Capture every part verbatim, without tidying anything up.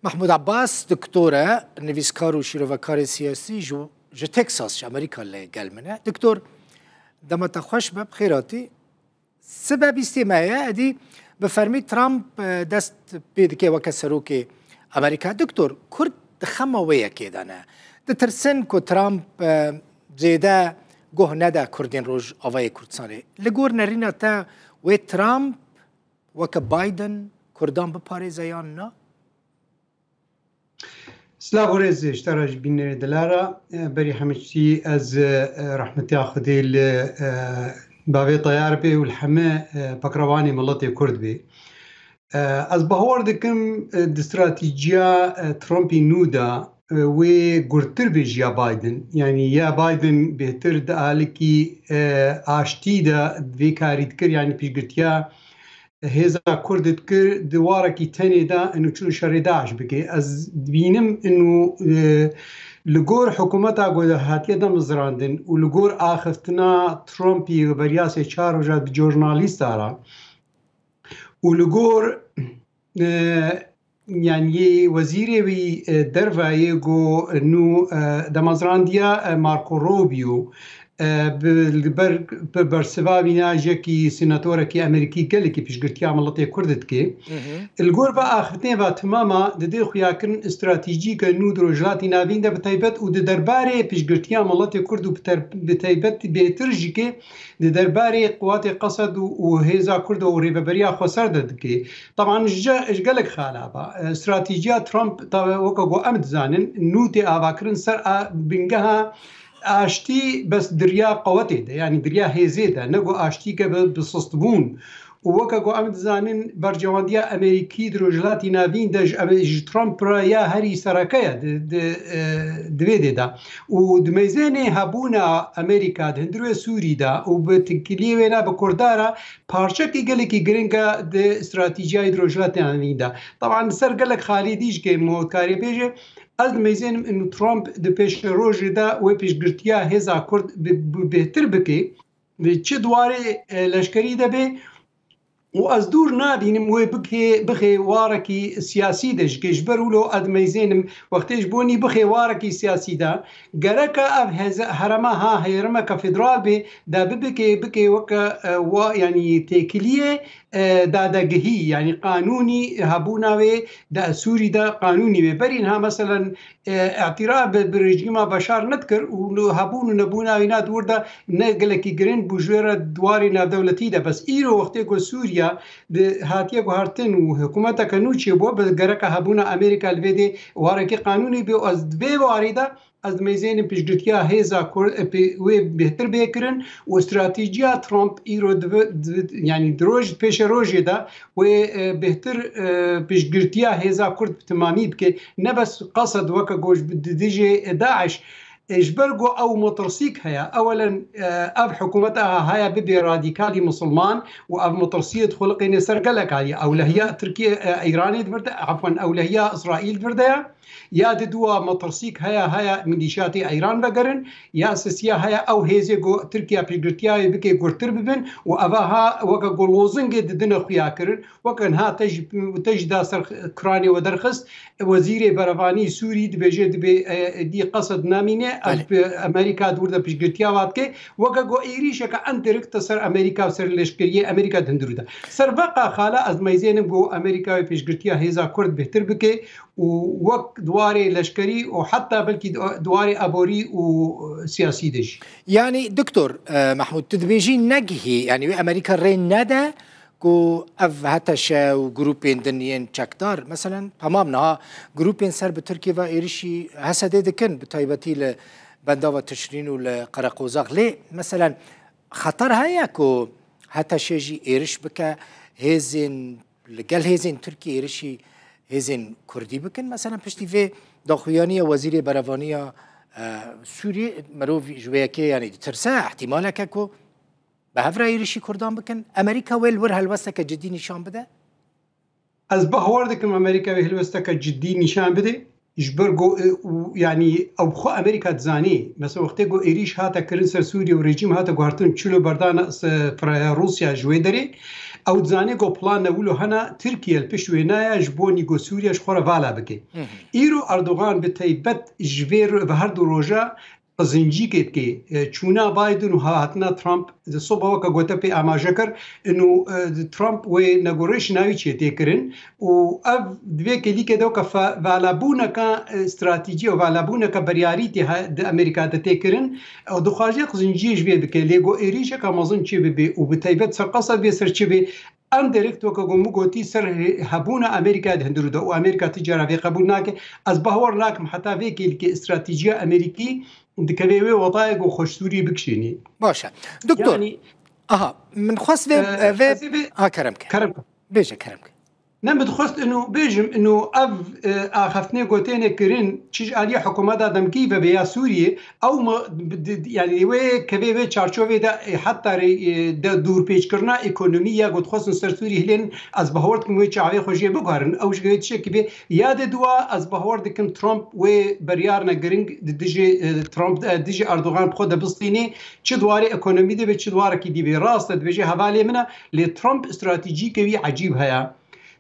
Mahmûd Abbas, doktor e, nivîskar û şîrovekarê siyasî ji, ji Texas, ji Amerîka li gel min e. Doktor, dema te xweş be, bi xêr hatî. Sibe bîstê me ye, êdî bi fermî Trump, e, dest pê dike weke serokê Amerîka. Doktor, Kurd di xema wê yekê de ne. Ditirsin ku Trump, e, zêde guh nede Kurdên Rojavayê Kurdistanê. Li gor nerîna te wê Trump weke Biden Kurdan biparêze yan na? Silav û rêz ji te re, ji bînerê dilara. E, berî hemî tiştî ez, e, rehmetiya Xwedê li, e, bavê Teyar bê û li heme, e, pekrevanê miletê Kurd bê. E, ez bawer dikim, e, di stratejiya, e, Trumpî nû de, e, wê gurtir bê ji ya Biden. Yanî ya Biden bêhtir di alikî, e, aştî de vê karî dikir, yanî piştgirtiya hêza Kurd dikir di warekî tenê de û çû şerê DAIŞ bike. Ez dibînim û, e, li gor hikûmeta ku hatiye damezrandin û li gor axiftina Trumpî û beriya sê çar roja di jornalîsta re û li gor, e, yanî yê wezîrê wî, e, derve yê ku nû, e, damezrandiya, e, Marco Rubio, e, bi, li ber, bi bersiva wîna jekî senatorekî Amerîkî gelekî piştgirtiya miletê Kurd dike. Li gor ve axiftinê ve timama didê xuyakirin stratejîke nû di Rojhilatî Navîn de bi taybet û di derbarê piştgirtiya miletê Kurd û bi ter-, bi taybet bêtir jî ke di derbarê Quwatê Qesed û, û hêza Kurd û rêveberiya xweser de dike. Teban ji, ji gelek xala ba. E, stratejiya Trump, tabe weke ku em dizanin, nû tê avakirin ser a, bingeha aştî, bes di riya qewetê de, yanî di riya hêzê de, ne ku aştîke bi, bi sistbûn. Û weke ku em dizanin, bercewandiya Amerîkî di Rojhilatî Navîn de ji, ji Trump re ya herî sereke ye di, di, e, di vê dê de. Û di meyzênê hebûna Amerîka di hundirê Sûrî de û bi tikiliyê wêna bi Kurda re parçekî gelekî giring e di stratejiya di Rojhilatê Navîn de. Teban li ser gelek xalî dî jî ke motkarê bêje, ez dimeyzênim inu Trump di pêşerojê de wê piştgirtiya hêza Kurd bi, bi bêhtir bike, di çi diwarê, e, leşkerî de be, û ez dûr nabînim wê bikê, bixê warekî siyasî de jî ke ji ber wilo ez dimeyzênim wextê ji bo nî bixê warekî siyasî de, gereka ev heze-, herema ha hêrimeke federal bê, de bibikê, bikê weke, e, wa, yanî têkiliyê, e, dadegihî, yanî qanûnî hebûna wê de Sûrî de qanûnî wê. Berî niha meselen, e, îtîraf bi, bi rejîma Beşar nedikir û li hebûn û nebûna wîna di wir de ne gelekî giring bû ji wê re di warê navdewletî de. Bes îro wextê ku Sûriya di, hatiye guhertin û hikûmeteke nû çêbû, bi gereka hebûna Amerîka li vê dê warekî qanûnî bê û ez di vê warî de ez dimeyzênim piştgirtiya hêza Kurd, e, pê-, wê bêhtir bê kirin û stratejiya Trump îro divi-, divi-, yanî di roj, pêşerojê de wê, e, bêhtir, e, piştgirtiya hêza Kurd bi timamî bike. Ne bes Qesed weke ku ji bi-, di dijê DAIŞ, e, ji ber ku ew metirsîk heye. Ewelen, e, ev hikûmeta haya bibe radîkalî misilman û ev metirsiyê dixuliqêne ser gelek alî. Ewlehiya Tirkiye, e, Îranê di vir de, efwen, ewlehiya Îsraîl di vir de ye. Ya di dû a metirsîk heye, heye milîşyatê Îran vegerin, ya sisiya heye ew hêzê ku Tirkiye piştgirtiya wê bike gurtir bibin û eva ha weke ku lozingê didine xuya kirin, weke niha te jî, te jî da ser ekranê we derxist, wezîrê berevanî Sûrî dibêje dibê, e, dî Qesed namîne, ev Belê. bi Amerîka di wir de piştgirtiya wa dike, weke ku êrîşeke endirekt te ser Amerîka û ser leşkeriyê Amerîka di hundirû de. Ser veqa xala ez dimeyzênim ku Amerîka wê piştgirtiya hêza Kurd bêhtir bike, û wek di warê leşkerî û heta belkî di, di warê aborî û siyasî de jî. Yanî, Doktor, e, Mehmûd, tu dibêjî negihî, yanî wê Amerîka rê nede ku ev HTŞ û grûpên din yên çekdar, meselen, temam niha grûpên ser bi Tirkiyê ve êrişî HSDê dikin, bi taybetî li bendava Tişrîn û li Qereqozaq. Lê, meselen, xeter heye ku HTŞ jî êriş bike, hêzên li gel hêzên Tirkiyê êrişî hêzên Kurdî bikin. Mesela piştî vê daxuyaniya Wezîrê Berevaniya, e, Sûriyê, mirov ji wê yekê, yanî ditirse, ihtimaleke ku bi hev re êrişî Kurdan bikin. Amerîka wê li wir helwesteke cidî nîşan bide? Ez bawer dikim Amerîka wê helwesteke cidî nîşan bide. Ji ber ku, e, û, yanî, ew xwe Amerîka dizanî. Mesela, wextê ku êrîş hate kirin ser Sûriye û rejîm hate guhertin, çilo berdana se-, fire-, Rûsya ji wê derê, Ew dizane ku plana wilo hene, Tirkiye li pişt wê naya ji bo nîgo Sûriye ji xwe re vala bike. Îro Erdogan bi taybet ji vê ro-, bi her du roja qizincîkê dike, e, çûna Biden û hatina Trump, di soba weke gote pê amaje kir, inu, e, Trump wê negorê şinavî çê tê kirin û ev di vê kêlîkê de weke fe-, valabûneka, e, stratejî û valabûneka biryarî tê he-, di Amerîka de tê kirin. Ew dixwaze qizinciyê ji vê bike, lê ku êrîşeka mezin çê bibe û bi taybet serqasa vê ser çi be, em direkt weke ku min gotî ser he-, hebûna Amerîkayê di hundirû de û Amerîka ti cara vê qebûl nake. Ez bawer nakim heta vê kêlîkê stratejiya Amerîkî dikeve wê wetayê ku xwe ji Sûriyê bikişênî. Baş e. Doktor, Yanî, aha, min xwest vê, e, vê, ez ê vê ha, kerem ke. Kerem ke. Bêje, kerem ke. Ne, min dixwest inu bêjim, inu ev, e, axaftinê ku têne kirin, çi ji aliyê hikûmeta demkî ve be ya Sûriyê, ew ma, di, di, yanî wê kevê wê çarçovê de, e, heta rê, e, de dûrpêçkirina ekonomî ya ku dixwestin ser Sûriyê hilên, ez bawer dikim wê çavê xwe jê biguherin. Ew ji wê tiştekî bê ya de dua, ez bawer dikim Trump wê biryarine giring di dijî, e, Trump, e, dijî Erdogan bi xwe de bistînê, çi di warê ekonomî de be, çi di warekî dî be. Rast e, dibêje hevalê min e, lê Trump stratejîke wî ecîb heye.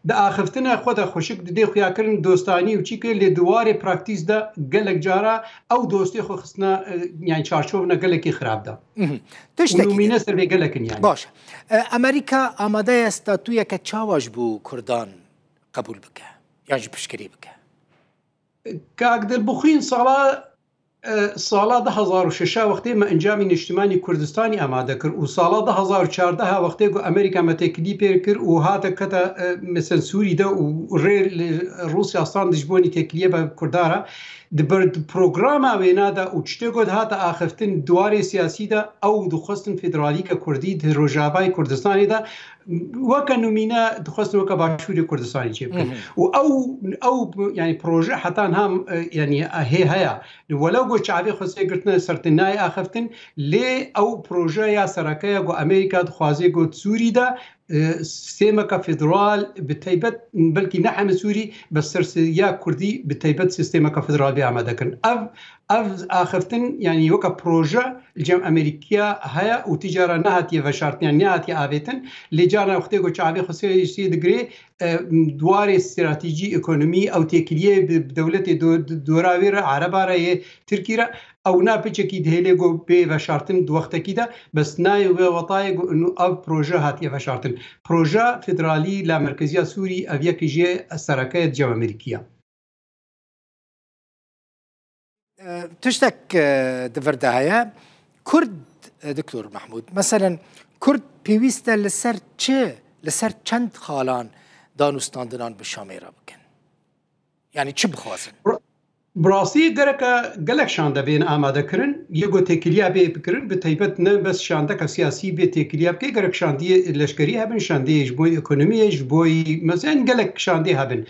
Di axiftina xwe de xweşik didê xuyakirin dostanî û çîkê, lê di warê praktîs de gelek cara ew dostê xwe xistina, e, yani çarçovina gelekî xirab de. Mhm. Û Tiştekî numîne din. Ser vê gelek in yani. Baş. E, Amerîka amade ye statuyeke çawa ji bo Kurdan qebûl bike? Yan jî piştgirî bike? Kak Dilbixwîn sala, e, sala du hazar û şeş wextê me encamî Niştimanî Kurdistanî amade kir û sala du hazar û çardeh wextê ku Amerîka me têkilî pê kir û hate kete, e, mesela Sûrî de û rê li Rûsya stand ji bonî têkiliyê be Kurda re, di ber, di programa wêna de û tiştê ku dihate axiftin di warê siyasî de ew dixwestin federalîke Kurdî di Rojavayê Kurdistanê de weke numîne dixwestin weke Başûrê Kurdistanê çê bikin. Mhm. Û ew, ew, yani proje heta niha, e, yani, e, hê heye. Welew ku çavê xwe sê girtine ser tê nayê axiftin, lê ew projeya sereke ye ku Amerîka dixwaze ku Sûrî de, e, sîstemeke federal, bi taybet, belkî ne heme Sûrî, bes ser ya Kurdî bi taybet sîstemeke federal bê amade kirin. Ev, ev axiftin, yani weke proje li cem Amerîkiya heye û ti cara nehatiye veşartin, yani nehatiye avêtin. Lê carna wextê ku çavê xwe sê, sê digirê, e, di warê stratejî, ekonomî, ew têkiliyê bi, bi dewletê do-, di dora wê re, Ereba re yê Tirkî re, ew na piçekî dihêlê ku bê veşartin di wextekî de, bes nayê wê wetayê ku inu ev proje hatiye veşartin. Proje federalî la merkeziya Sûrî ev yekî jê sereke ye di cem Amerîkiya. E, tiştek, e, di vir de heye. Kurd, e, Doktor Mehmûd, meselen, Kurd pêwîst e li ser çi, li ser çend xalan danûstandinan bi Şamê re bikin? Yani çi bixwazin? Bi rastî gereke gelek şande bên amade kirin, yê ku têkiliya bê bikirin, bi taybet ne bes şandeka siyasî bê têkiliya bike, gerek şandiyê leşkerî hebin, şandiyê ji bo ekonomiyê, ji bo, mesela, gelek şandê hebin.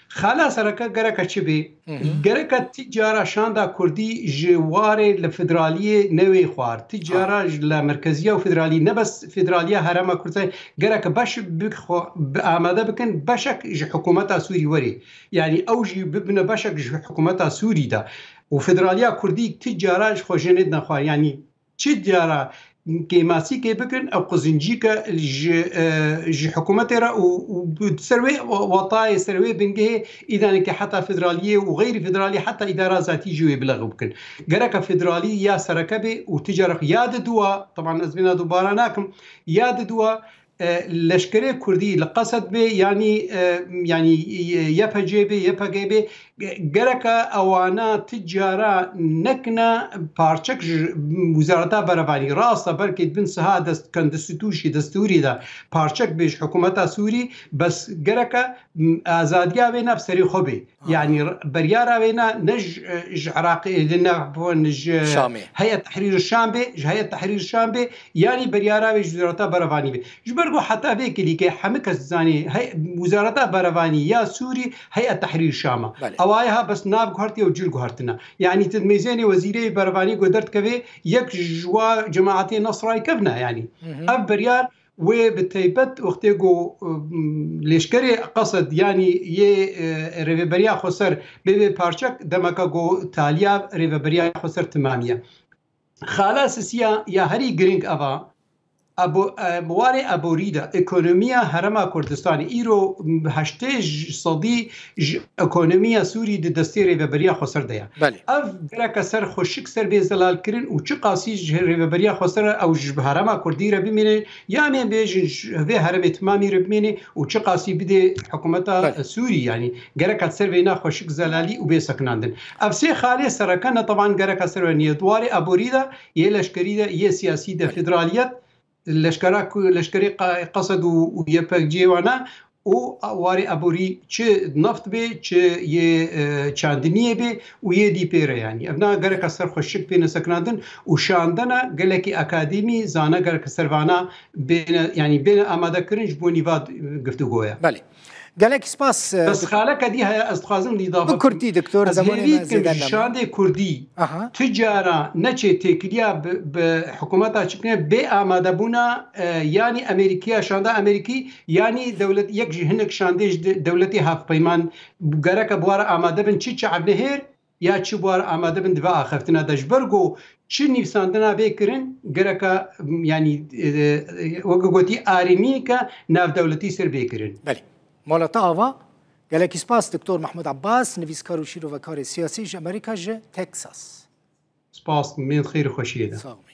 Xala sereke gereke çi bê? Hı hı. Gereke ti cara şanda Kurdî ji warê li federaliyê newê xwar. Ti cara ji la merkeziya û federalî, ne bes federaliya herêma Kurdistanê, gereke beş bi xwe, bi amade bikin, beşek ji hikûmeta Sûrî werê. Yani ew jî bibine beşek ji hikûmeta Sûrî de. Û federaliya Kurdî ti cara ji xwe jê nedine xwar. Yani çi diyara kêmasîkê bikin, ew qizincîke ji, e, ji hikûmetê re û, û bi ser wê wetayê, ser wê bingehê îdanekî heta federaliyê û xeyrî federalî heta îdara zatî jî wê bilex bikin. Gereke federalî ya sereke bê û ti cara ya di dua, teban ez vêna dubara nakim, ya di dua, e, leşkerê Kurdî li Qesed bê, yanî, e, yanî, e, Y P G bê, Y P G bê, Ge-, gereke ewana ti cara nekine parçek ji Wizareta Berevanî. Rast e, belkî di bin siha dest-, kandistûşî, destûrî de parçek bê ji hikûmeta Sûrî, bes gereke, m, azadiya wê ne bi serê xwe bê. Ha. Yani r-, beryara wê ne, ne ji, e, ji Iraqê, ne, ne ji Şamê. Heyet Tehrîr Şam bê, ji Heyet Tehrîr Şam bê, yanî beryara wê ji Wizareta Berevanî bê. Ji ber ku heta vê kilîkê hemî kes dizanî, hey, Wizareta Berevanî ya Sûrî Heyet Tehrîr Şam e. Belê. Ew aya ha bes nav guhertiye û cil guhertine. Yanî tu mêzênê wezîrê berevanî ku derdikeve yek ji wa cemaetê Nesrayê kevne yanî. Hı hı. Ev biryar wê bi taybet wextê ku, ım, lêşkerê Qesed yanî yê, e, rêveberiya xweser bê vê parçek demeke ku taliya rêveberiya xweser timamiye. Xala sisiya ya herî girîng eva, Ebo, e, warê eborî de ekonomiya Herêma Kurdistanê îro heştê sedî ji ekonomiya Sûrî di destê Rêveberiya Xweser de ye. Belê. Ev gereke ser xweşik ser bê zelalkirin û çiqasî ji Rêveberiya Xweser re ew ji Herêma Kurdî re bimîne, yanê bêjin ji vê herêmê timamî re bimîne û çiqasî bidê hikûmeta Belê. Sûrî, yanî gereke ser vêna xweşik zelalî û bê sekinandin. Ev sê xalê sereke ne teban gereke ser we niye. Di warê eborî de, yê leşkerî de, yê siyasî de, Belê. Federaliyet, leşkera ku, leşkerê qa-, Qesed û, û Y P G wana û warê eborî çi neft bê, çi yê, e, çandiniyê bê û yê dî pê re yanî. Evna gereke ser xweşik bêne sekinandin û şandena gelekî akademî, zana gereke ser vana bêne, yanî bêne amade kirin ji bo nîva, e, giftugoya. Belê. Gelek spas, e, Bes dok- xaleke dî heye, ez dixwazim dî dava Bi kurtî, doktor, Ez zamanê hêvî me dikim zêde ji name. Şandê kurdî Aha. Ti cara neçê têkiliya bi, bi hikûmeta çi bikine bê amadebûna, e, yanî Amerîkiya, şanda Amerîkî, yanî dewlet, yek ji hinek şandê ji de-, dewletê hevpeyman gereke bi wara amade bin, çi çavnehêr ya çi bi wara amade bin di vê axaftina de. Ji ber ku çi nivîsandina bê kirin, gereke, m, yanî, e, e, weke gotî arînîke navdewletî ser bê kirin. Belê. Mala te ava, gelekî spas, doktor Mahmud Abbas, nivîskar û şîrovekarê siyasî ji Amerîka, ji Texas. Spas, min xêr û xweşiyê de. Sağ ol.